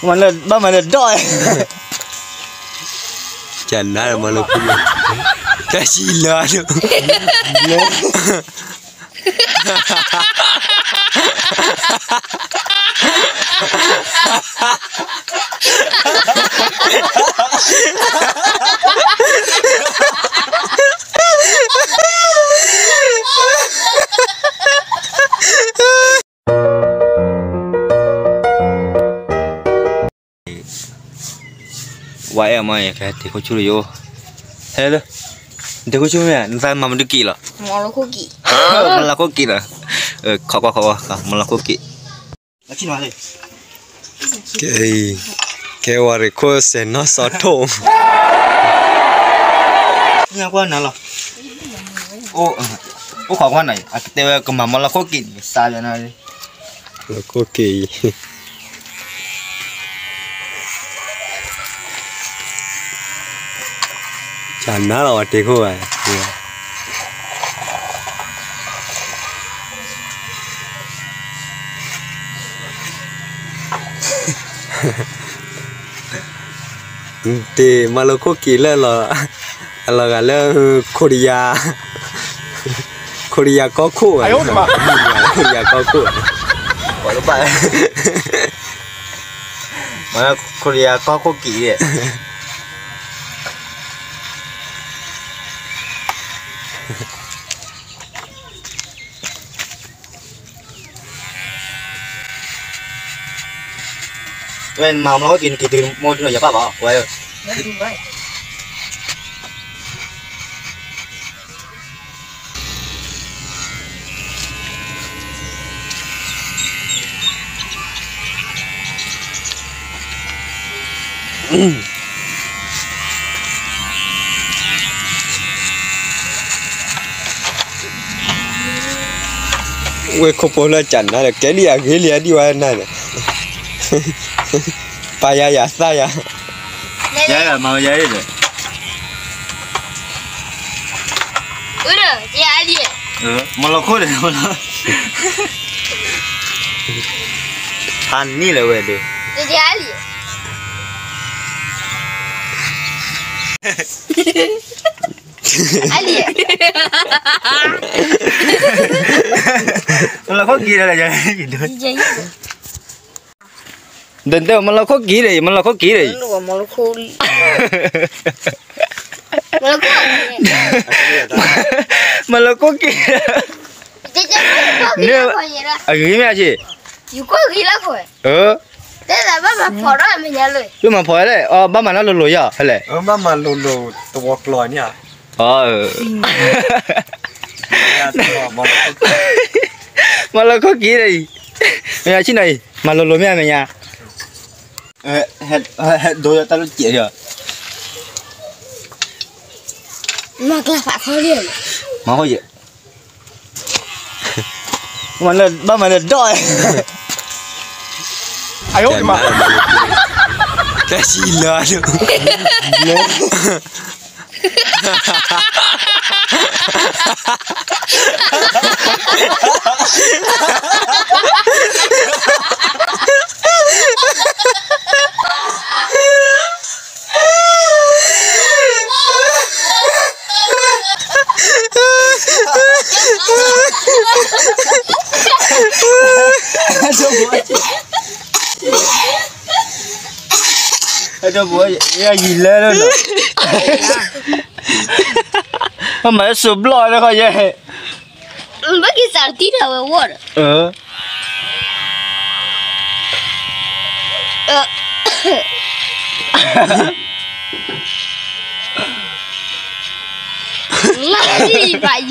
မၤလၢ ဘၣ်မၤလၢဒီး, ကနါလၢမၤလၢခိၣ်, တၢ်ဆံလၢဒိၣ်, ဝဲအဲၣ်မး ယကဟဲတ့ၢ်ခိၣ်ဆူၣ်လၢယအိၣ်, ဟဲလၢ, တ့ၢ်ခိၣ်ဆူၣ်မ့ၢ် နသးမၤမနုၤက့ၤလီၤ, မၤလီၤခိၣ်က့ၤလီၤ, ခိးကွၢ်ခိးကွၢ် မၤလီၤခိၣ်က့ၤ, ကဲ, ကဲဝဲရ့ၣ်ခိၣ်စဲးနီၢ်စီၤထိၣ်, ကွၢ်နၤလီၤ, အိၣ်ခိးကွၢ်နၤ အကတဲဝဲကမၤမၤလီၤခိၣ်က့ၤန့ၣ် စါယနၤ, လီၤခိၣ်က့ၤအံၤ ကနါလီၤဝဲတ့ၢ်ခိၣ်ဘၣ်, တ့ၢ်မၤလီၤခိၣ်က့ၤလၢ အလီၤဂာ်လၢ ခိရံယါ, ခိရံယါကီၢ်ခိၣ်, ခိရံယါကီၢ်ခိၣ်, ခိရံယါကီၢ်ခိၣ်က့ၤ ဝဲမၤမၤလီၤခိၣ်က့ၤန့ၣ် က့ၤတုၤမိၢ်ဒုးနီၤ ယပၢ်ဘၣ်ဝဲ, ဝဲခိၣ်ဖိလၢကနါဒီး ကဲလံအဂ့ၤလံအဒံးဝဲနၤန့ၣ်, ပာ်ယၤယၤသၣ်ယၤ, ယၤမၤယၤဒီး, မၤလီၤခိၣ်ဒီး, ဖးနံၣ်လၢဝဲဒီး, မၤလီၤခိၣ်က့ၤဒီး, ဒ်တဲ မၤလီၤခိၣ်က့ၤဒီး မၤလီၤခိၣ်က့ၤဒီး, မၤလီၤခိၣ်က့ၤ, န့ၣ်, အဂ့ၤမ့ၢ်အက့ၢ်, လၢမၤဖီးလဲၣ်, အဘၣ်မၤနီၢ်လိၤလိၤယီၤ ဖဲလဲၣ်, မၤလီၤခိၣ်က့ၤဒီးအံၤ, မ့ၢ်ဆံၣ်နီၤအံၤ မၤလိၤလိၤမ့ၢ်အမဲာ်ညါ, ဟဲဒိတၢ်လိၣ်စဲးဒီး, မၤကျါဖးခီလံ, မၤဟီယဲ, မၤလၢ ဘၣ်မၤလၢဒီး, တၢ်ဆံလၢဒိၣ် အဒိဘိယယံာ်လၢလီၤ, မၤမၤစိးဘျီၣ်လၢခီယဲ, ဘၣ်က့ၤစးတံၢ်ထီၣ်ဝဲဝီၢ်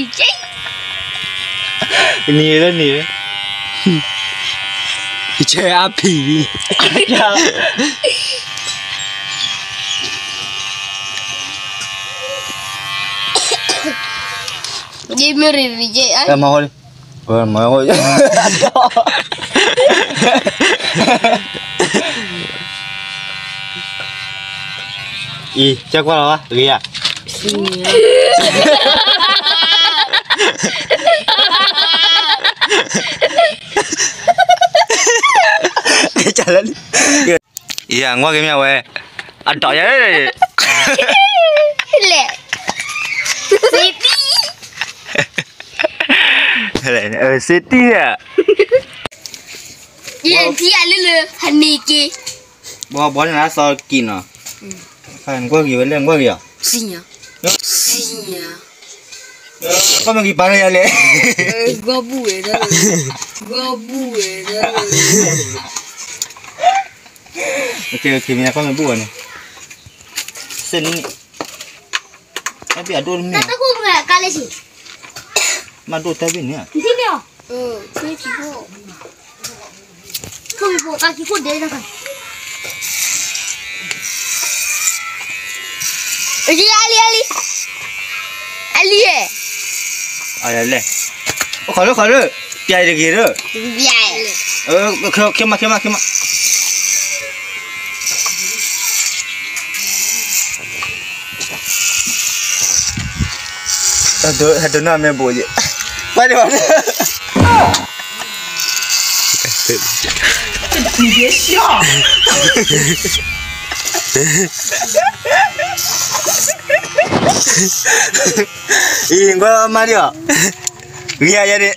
ဒီး, နံၤလၢနံၤ, ယဆဲးအါဖံး, ယမ့ၢ်ရံရံယဲ, မၤဟီ, မၤဟီ, အံၤ ကကွၢ်လီၤဘၣ် ဂ့ၤဧါ, က ယကွၢ်က့ၤမ့ၢ်ဝဲ, အဒိးယၤ, လဲၣ်, စ့တံၢ်ဧါ, ယထံၣ်အလၢလၢဟန့ၢ်က့ၤ, ဘီဘီန့ၣ်အသီက့ၤနီၤ, နကွၢ်က့ၤဝဲလဲၣ်, နကွၢ်က့ၤယၤ, စံၣ်ညါ, စံၣ်ညါ, ကွၢ်မ့ၢ်က့ၤပာ်လၢယၤလဲၣ်, ဂီၢ်ဘူၣ်ဝဲဒၣ်, ဂီၢ်ဘူၣ်ဝဲဒၣ်, မ့ၢ်ကွၢ်မ့ၢ်ဘူၣ်ဝဲန့ၣ်, စဲန့ၣ်, တၢ်ဘ့ၣ်အဒိၣ်တမ့ၢ်, မ့ၢ်ဒိၣ်တၢ်ဘ့ၣ်န့ၣ်, အလံၤ, အလံၤ, အလံၤ, လဲၣ်, အိၣ်ခိးလၢခိးလၢ, ပျဲတဂ့ၤလၢ, ပျဲ, ခဲမး ခဲမး ခဲမး ဟဲဒိးန့ၢ်မ့ၢ်ဘိးယဲ, ပှၤဒိး, အံၤ ကွၢ်မးဒံးအီၤ, ဂ့ၤယၤန့ၣ်, တ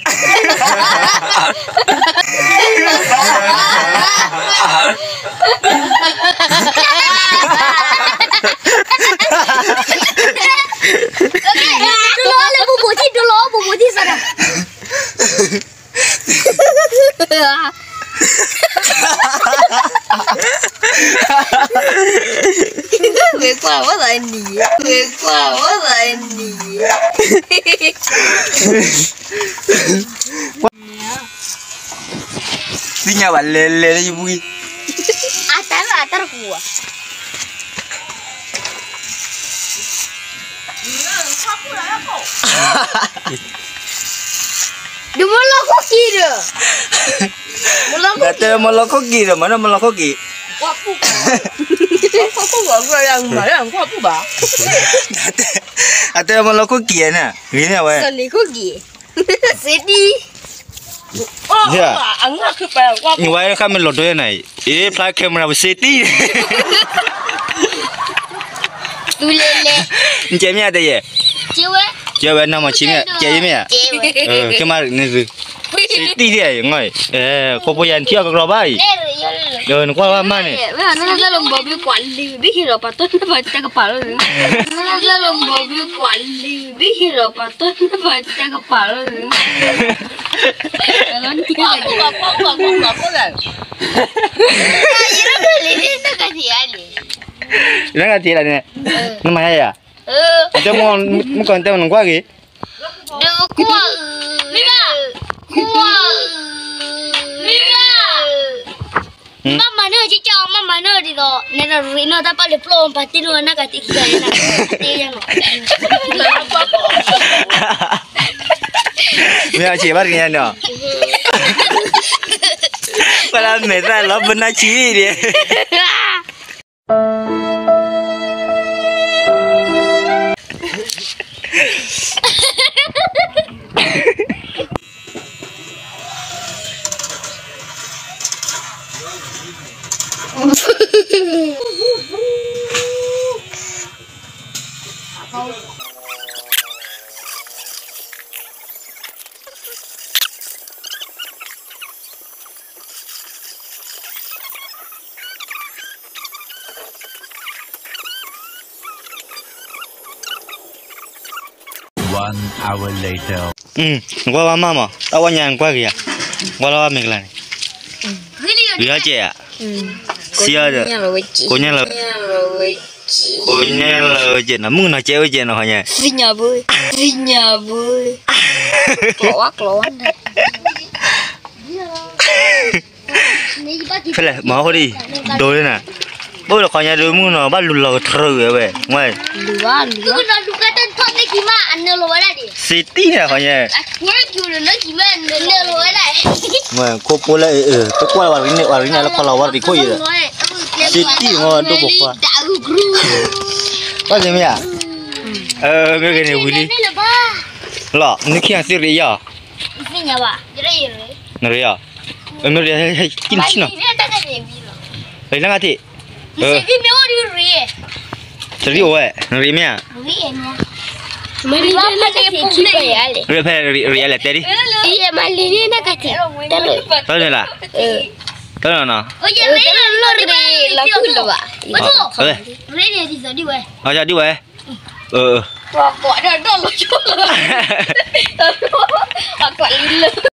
လီၤလၢပူၤပူၤထံၣ် တလီၤပူၤပူၤထံၣ်စးဒၣ် ဝဲကွၢ်ဝဲသးနံၤ, ဝဲကွၢ်ဝဲသးနံၤ, သ့ၣ်ညါဘၣ်လဲၤလဲၤလၢယပူၤ, အတၢ်လၢအတၢ်တပူၤဘၣ် ဒီးမလီခိၣ်က့ၤဒီး, မလီခိၣ်က့ၤ, မလီခိၣ်က့ၤဒီး, မၤဒီးမလီခိၣ်က့ၤ, အတဲမလီခိၣ်က့ၤန့ၣ်, ဂ့ၤန့ၢ်ဝဲ, စလ့ခိၣ်က့ၤ, စ့တံၢ်, ဝဲခါမ့ၢ်လီၤဒိန့ၣ်, အ့ ဖျါ camera ပစ့တံၢ် နကဲမ့ၢ်ဧါတယဲၢ်, ကဲဝဲနီၢ်မၤဆံးမ့ၢ်ဧါ, ကဲမ့ၢ်ဧါ, ကဲမ့ၢ်န့ၣ်သု, စ့တံၢ်ဒ်အံၤ, ခိၣ်ဖိယၤနထံၣ်အီၤကကြီးဘၣ်အံၤ, နကွၢ်ဘၣ်မးန့ၣ်, နကထံၣ်လၢန့ၣ်, နမၤယါယၤ, တဲမ့ၢ်ကီၢ်တဲမ့ၢ်နကွၢ်က့ၤ, ဒီးကွၢ်, မ့ၢ်ဘၣ်, ကွၢ်, မ့ၢ်ဘၣ်, မ့ၢ်မၤန့ၢ်ကကီ, မ့ၢ်မၤန့ၢ်ဒ်သိး နရ့နီၢ်တၢ်ပာ်လၢပျိၢ် ပာ်တ့ၢ်နီၢ်နၢ်ကသံၣ်ခံဂၤန့ၣ်, မ့ၢ်အဆံးဘၣ်တက့ၢ်ညါန့ၣ်, ပှၤလၢမဲာ်သၣ်လီၤပနၢ်ဆံးဒံး One hour later. နကွၢ်ဘၣ်မးမး, တၢ်ဝဲညါနကွၢ်က့ၤဧါ, ကွၢ်လၢဘၣ်မ့ၢ်ကလါန့ၣ်, ဂ့ၤဟီကဲဧါ, စံးအီၤဒီး, ကိးညါလၢ, ကိးညါလၢကဲနီၤ, မုၣ်ကနီၤကဲဝဲကဲနီၤ ခီညါ, သ့ၣ်ညါဘၣ်, သ့ၣ်ညါဘၣ်, ကျိးဝဲကျိးဝဲန့ၣ် ဖဲလဲၣ် မၤဟီၣ်ခိၣ်ဒံး, ဒိလၢနၤ, ဘၣ်လၢခီညါဒုးမုၣ်ကနီၤ ဘၣ်လူၤလီၤကတြၢၤဝဲ, ဝဲ, လူၤဘၣ်လူၤဘၣ်, စ့တံၢ်န့ၣ်ခီညါ, ခိၣ်ဖိလၢအ, တကွၢ်ဝဲရံန့ၣ် ဝဲရံန့ၣ် လၢခီလီၤဝဲရံခိၣ်အံၤဒီး, စ့တံၢ်မ့ၢ်ဒိၣ်ပိာ်ခွါ, ဘၣ်သ့ၣ်မ့ၢ်ဧါ, မ့ၢ်ဂ့ၤန့ၣ်ဝံၤလံ, လီၤ နခံဂၤသ့ၣ်ရ့ယီၤ, နရ့ယီၤ, မ့ၢ်ရ့, ကံၣ်ဆံၣ်နီၤ လၢနဂၤထံး, တရံးအိၣ်ဝဲ, နရံးမ့ၢ်ဧါ, မၤလံၤဒၣ်လၢကထံးခံပယၤလဲၣ်, ရံးဖဲရံးလဲၣ်တဲဒ်, မၤလံၤဒၣ်နကထံး, တၢ်လၢ, တၢ်လၢနီၤ, တၢ်လၢနီၤ, လီၤကူလၢၤဘၣ်, အဒ်ဝဲ, အ, ကွၢ်လံလၢ